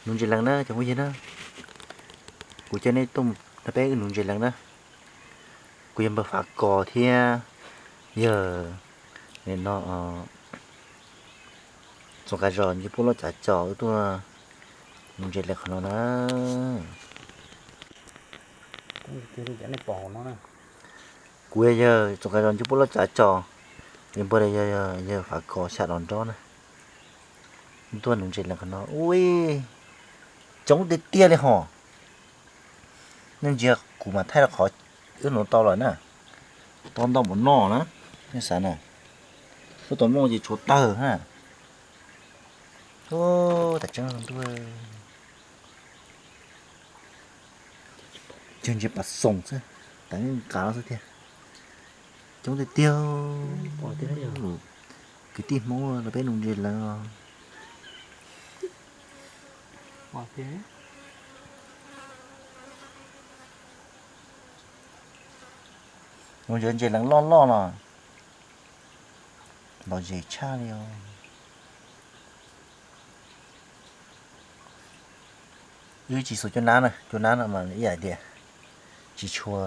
Nuv ntses lees na cov phooj ywg na, kuv coj nej tuaj nrog peb wb nuv ntses lees na. Kuv yog npawg Fav Kos thiab yawg no Txoos Qas Zos Ncuj Puab Loj Cav Cos wb tuaj nuv ntses lees qhov no na. Kuv yog Txoos Qas Zos Ncuj Puab Loj Cav Cos, yog npawg yawg Fav Kos xya dos nrob na. Tuaj nuv ntses lees qhov no ua coob tiag tiag li hos. Nej ntsia kuv mas thaij rau qhov wb nuv tau lawm na. Tau ntau npaum no na, nej xav na. Lub tau noj ces tshuav tawg na. Ub, tas tseeb ntuj. Cog ntses pas xoos xwb, tas nqav xwb tiag. Coob tiag tiag. Kwv tij Hmoob los peb nuv ntses lees os. Nuv ntses lees loj loj los npaum zes tshaj li os. Wb tsis xuas cuab nab na, cuab nab no mas ib yam tias tsis tshua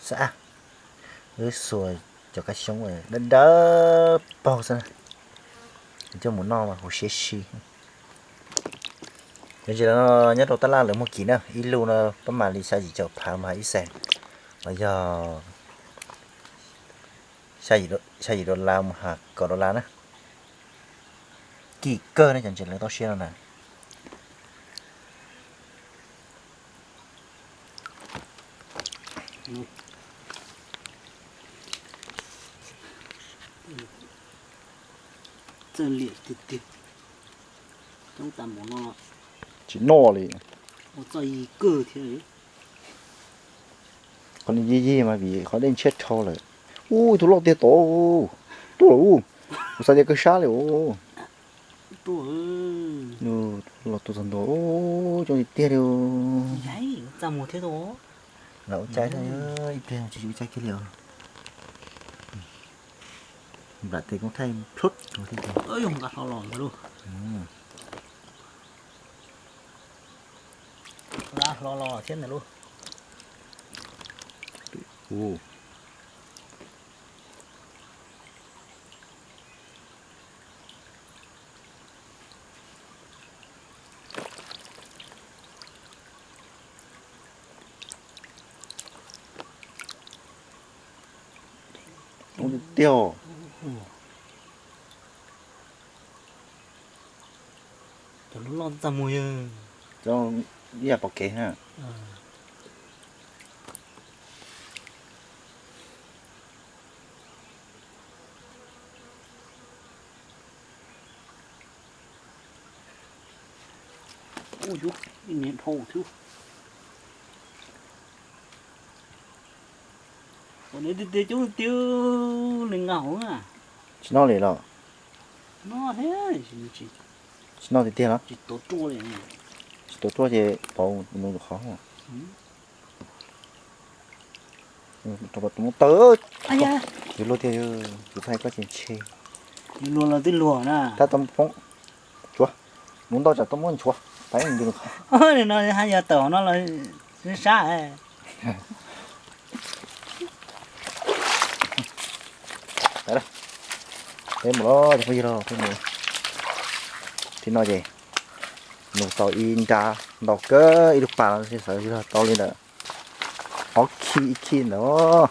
xab ab. Wb xuas cov kab xyoob dawb dawb paug xwb na, coj mus noj mas huv siab si. Cov ntses no nyob rau tab laj lawv muag kim na, ib lub no pab mam li xya yim caum phav mus has ib xees, los yog xya yim dollar mus has kaum dollar na. Kim kawg ne cov ntses lees toj siab no na. Txawj liam tiag tiag. Coob tas npaum no los tsis noj li. Ua txoj yig kawg thiab li. Qhov no yig yig mas vim qhov dej ntshiab dhau lawm. Ub, tus loj tiag tod. Tuaj lawm ub. Kuv xav tias kawg sab li ub. Los tus txog ntua ub, coob tiag tiag li. Txaj muag thiab. Lam ua caij, ib pliag tsis ua caij kiag li os. Nplam tes koob thaij plhub thiab. Nqa hlo los ntag lauj. Nqa hlo los thiab ntag lauj. Coob tiag tiag. Cov loj loj txaj muag yog. Cov ib yam pom kev na. Ua yus ib niam dhau thiab. Ua nws tiag tiag coob tiag, nws nqa hauv na. Tsis noj li los? Noj thiab. Tsis noj tiag tiag los? Tsis tuav ruaj li. Tsis tuav ruaj ces pauv nws qhov. Rau tus muab tawg. Yuav luag tiag, kuv thaij koj tsis ntshe. Yuav luag los twb luag na. Tab tom poob. Tshuav. Mus ntau tsam tau muab nchuav. Pais mus ntu qhov. Nws no haj yog tawm hauv no los sab. Peb mus los cov phooj ywg, peb mus. Tib no ces nug tau ib nrab ntau kawg, ib lub pas no xav yog tau li ntawm ob khib ib khib ntawd.